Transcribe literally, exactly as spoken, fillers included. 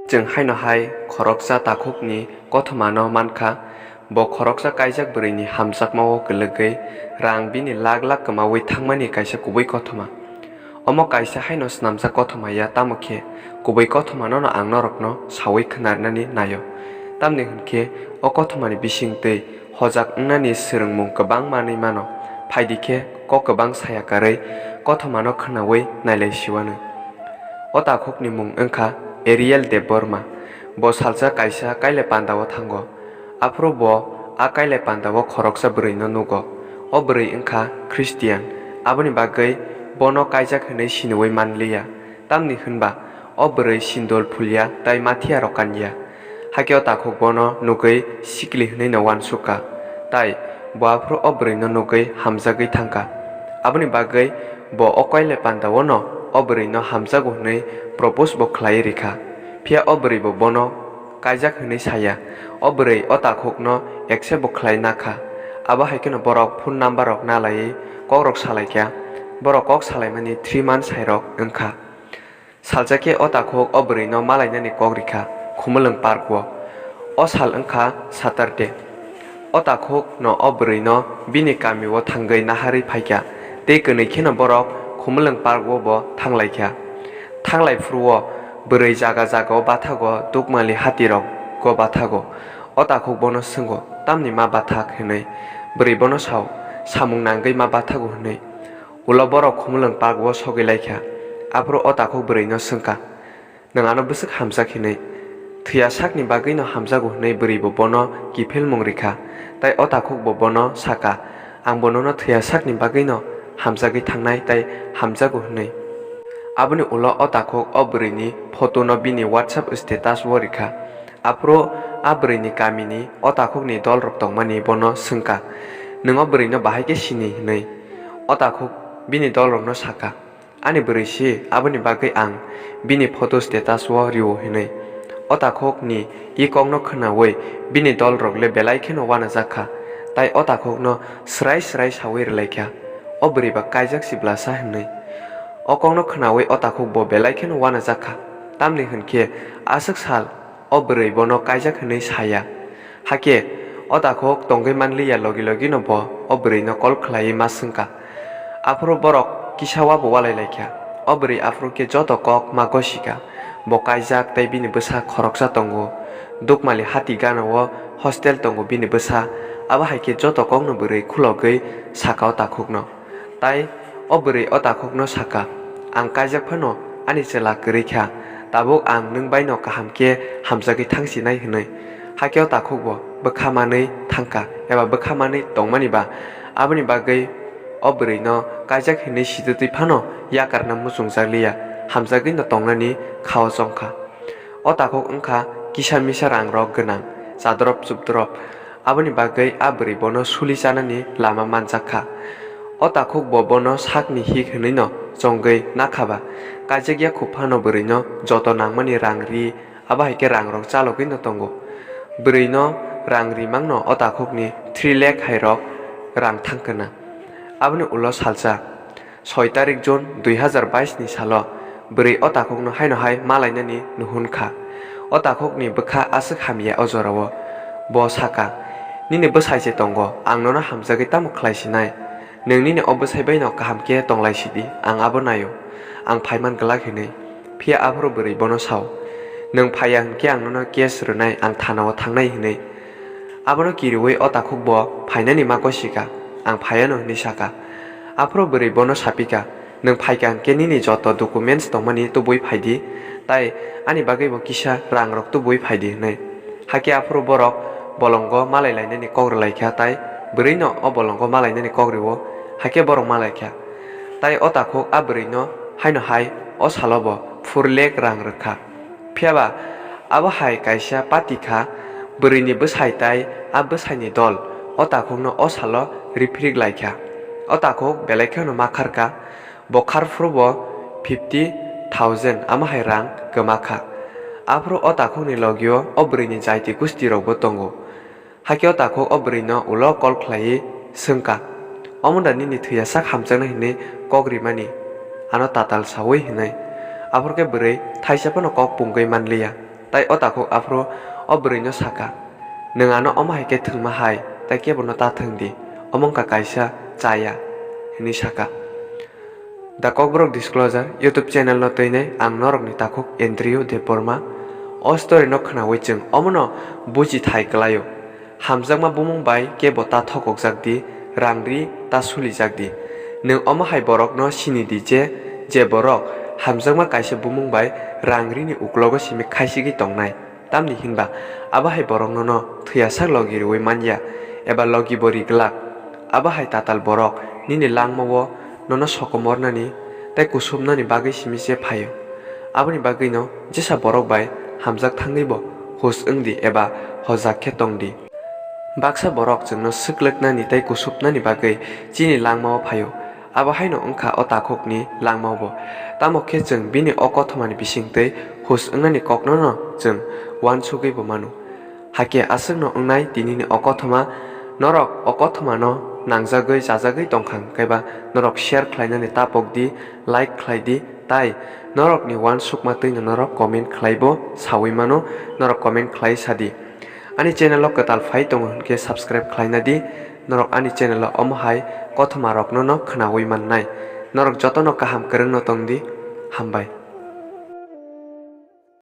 Chwng haino hai khoroksa takhukni kothomano man kha, bo khoroksa kaijak bwrwini hamjakmao kwlwgwi rang bini lak lak kwmaui thangmani kaisa kubui kothoma. Omo kaisa haino snamjak kothoma ya, tamo khe kubui kothomanono ang norokno saui khwnarnani naio. Tamni hwn khe o kothomani bising twi hojak wngnani swrwngmung kwbang manwi mano. Phaidi khe kok kwbang saya karwi kothomano khwnaui nailai siwano. O takhukni mung wngkha Ariel Debbarma. Bo salsa kaisa kailai pandao thango. Aphuru bo a kailai pandao khoroksa bwrwino nugo. O bwrwi wngkha Christian, aboni bagwi bono kaijak hwnwi siniui manliya. Tamni hwnba o bwrwi sindol phulya tai mathiya rok kanya. Hakhe o takhuk bono nugwi sikli hwnwi no uansukha, tai bo aphuru o bwrwino nugwi hamjagwi thangkha. Aboni bagwi bo o koile pandao no o bwrwino hamjago hwnwi propose bo khlaiwi rikha. Phiya o bwrwi bo bono kaijak hwnwi saya. O bwrwi o takhukno accept bo khlai nakha. Abo hai kheno borok phone number rok nalaiwi kokrok salaikha. Borok kok salaimani three months hai rok wngkha. Salsa khe o takhuk o bwrwino malainani kok rikha Khumulwng park o. O sal wngkha Saturday. O takhuk no o bwrwino bini kamio thangwi naharwi phaikha, tei kwnwi kheno borok Khumulwng park o bo thanglaikha. Thanglai phuru o bwrwi jaga jaga o bathago, dukmali hati rok go bathago. O takhuk bono swngo, "Tamni ma bathak?" hwnwi. Bwrwi bono sao, "Samung nangwi ma bathago," hwnwi. Ulo borok Khumulwng park o sogwi laikha. Aphuru o takhuk bwrwino swngkha, "Nwng ano bwswk hamjak?" hinwi. "Thwiya sakni bagwino hamjago," hwnwi bwrwi bo bono kiphilmung rikha. Tai o takhuk bo bono saka, "Ang bo nono thwiya sakni bagwino hamjagwi thangnai tai hamjago," hwnwi. Aboni ulo o takhuk o bwrwini photo no bini WhatsApp status o rikha. Aphuru a bwrwini kamini o takhukni dolrok tongmani bono swngkha, "Nwng o bwrwino bahai khe sini?" hwnwi. O takhuk bini dolrokno saka, "Ani bwrwi si, aboni bagwi ang bini photo status o rio," hwnwi. O takhukni i kokno khwnaui bini dolrok le belai kheno uanajak kha, tai o takhukno swrai swrai saui rwlaikha, "O bwrwi ba kaijak si blasa," hwnwi. O kokno khwnaui o takhuk bo belai kheno uanajak kha, tamni hwn khe aswk sal o bwrwi bono kaijak hwnwi saya. Hakhe o takhuk tongwi manliya logi logino bo o bwrwino call khlaiwi ma swngkha. Aphuru borok kisa uabo ualai laikha. O bwrwi aphuru khe joto kok ma gosikha. Bo kaijak tei bini bwsa khoroksa tongo. Dukmali hati gana o hostel tongo bini bwsa. Abo hai khe joto kokno bwrwi khulogwi saka o takhukno. Tai o bwrwi o takhukno saka, "Ang kaijak phano ani chwla kwrwi kha, tabuk ang nwng baino kaham khe hamjagwi thang sinai," hwnwi. Hakhe o takhuk bo bwkha manwi thangkha eba bwkha manwi tongmani ba, aboni bagwi o bwrwino kaijak hinwi sitwtwi phano yakarna muchungjak liya, hamjagwino tongnani khao chongkha. O takhuk wngkha kisa misa rangrok gwnang, chadrop chupdrop. Aboni bagwi a bwrwi bono suli chanani lama manjak kha. O takhuk bo bono sakni hik hwnwino chongwi nakha ba. Kaijak ya khup phano bwrwino joto nangmani rang ri, abo hai khe rangrok chalogwino tongo. Bwrwino rang rimangno o takhukni three lakh hai rok rang thang kwna. Aboni ulo salsa, soi tarik June dui hazar bais ni salo bwrwi o takhukno haino hai malainani nuhun kha. O takhukni bwkha aswk hamya o jorao. Bo saka, "Nini bwsai se tongo, ang nono hamjagwi tamo khlai sinai? Nwng nini o bwsai baino kaham khe tong lai sidi, ang abo naio. Ang phaiman glak," hinwi. Phiya aphuru bwrwi bono sao, "Nwng phaiya hwn khe ang nono case rwnai, ang thana o thangnai," hinwi. Abono kiriui o takhuk bo phainani ma gosika, "Ang phaiano," hinwi saka. Aphuru bwrwi bono sapika, "Nwng phaika hwn khe nini joto documents tongmani tubui phaidi, tai ani bagwi bo kisa rangrok tubui phaidi," hinwi. Hakhe aphuru borok bolongo malai lainani kok rwlaikha, tai bwrwino o bolongo malainani kok rwo, hakhe borok malaikha. Tai o takhuk a bwrwino haino hai o salo bo four lakh rang rwkha. Phiya ba abo hai kaisa pati kha, bwrwini bwsai tai a bwsaini dol o takhukno o salo riphirik lai kha. O takhuk belai kheno ma khar kha, bo khar phuru bo fifty thousand amo hai rang kwma kha. Aphuru o takhukni logio o bwrwini jaiti gusti rokbo tongo. Hakhe o takhuk o bwrwino ulo kol khlaiwi swngkha, "Omo da nini thwiya sak hamjaknai hinwi kok rimani, ano tatal saui hinwi?" Aphuru khe bwrwi thaisa phano kok pungwi manliya, Tai o takhuk aphuru o bwrwino saka, "Nwng ano omo hai khe thwngma hai, tai kebono ta thwng di, omo wngkha kaisa chaya," hwnwi saka. The Kokborok Disclosure YouTube channel no twinai ang norokni takhuk Andrew Debbarma. O story no khwnawi chwng omono buji thai kwlaio. Hamjakma bumung bai kebo ta thokokjak di, rang ri ta sulijak di. Nwng omo hai borokno sini di je, je borok hamjakma kaisa bumung bai rang rini uklogo simi khaisigwi tongnai. Tamni hinba abo hai borok nono thwiyasak logi rwui manya, eba logi bo ri glak. Abo hai tatal borok nini langmao nono sokomornani tei kusupnani bagwi simi se phaio. Aboni bagwino jesa borok bai hamjak thangwi bo hus wng di eba hojak khe tong di. Baksa borok chwngno swklwknani tei kusupnani bagwi chini langmao phaio. Abo haino wngkha o takhukni langmao bo. Tamo khe chwng bini o kothomani bisingtwi hus wngnani koknono chwng uansugwi bo mano. Hakhe aswkno wngnai tinini o kothoma. Norok o kothomano nangjagwi chajagwi tongkha hwnkhe ba norok share khlainani tapok di, like khlai di, tai norokni uansukma twino norok comment khlaibo saui mano, norok comment khlai sa di. Ani channel o kwtal phai tongo hwnkhe subscribe khlaina di, norok ani channel o omo hai kothoma rokno no khwnaui mannai. Norok jotono kaham kwrwngno tong di, hambai.